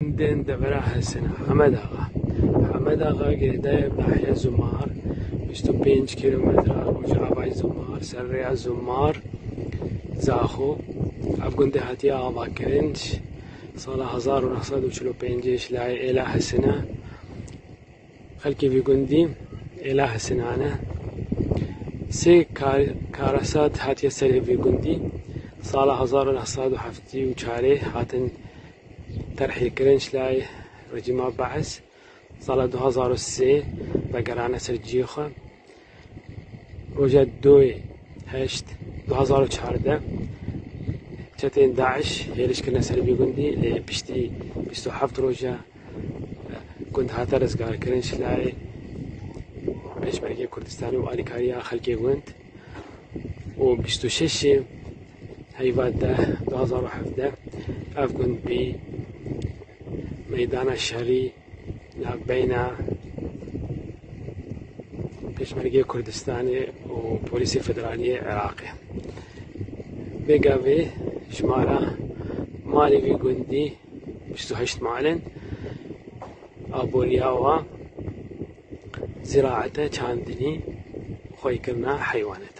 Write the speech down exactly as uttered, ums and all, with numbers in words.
Gundên devera Hesina, Hemed Axa. Hemed Axa girêdayê Behrê Zumar, bîst û pênc kîlometre rojavayê Zumar, ser rêya Zumar, Zaxo. Ev gundê hatiye avakirin ji sala hezar û neh sed û çil û pêncê ji layê êla Hesina. Xelkê vî gundî êla Hesina ne. Sê kar-, karasat hatiye serê vî gundî. Sala hezar û neh sed û heftê û çarê hatin terhîlkirin ji layê rejîma Beis. Sala du hezar û sê vegerane ser cihê xwe. Roja doyê heşt du hezar û çardeh çetên DAIŞ hêriş kirine ser vî gundî, lê piştî bîst û heft roja gund hate rizgarkirin ji layê Pêşmergê Kurdistanê û alîkariya xelkê gund. Û bîst û şeş heyva deh du hezar û hevdeh ev gund bî meydana şerî navbeyna Pêşmergê Kurdistanê û Polîsê Federalî yê Iraqê. Bêgavê jimara malê vî gundî bîst û heşt mal in, aboriya wan ziraete, çandinî, xweyîkirina heywanat.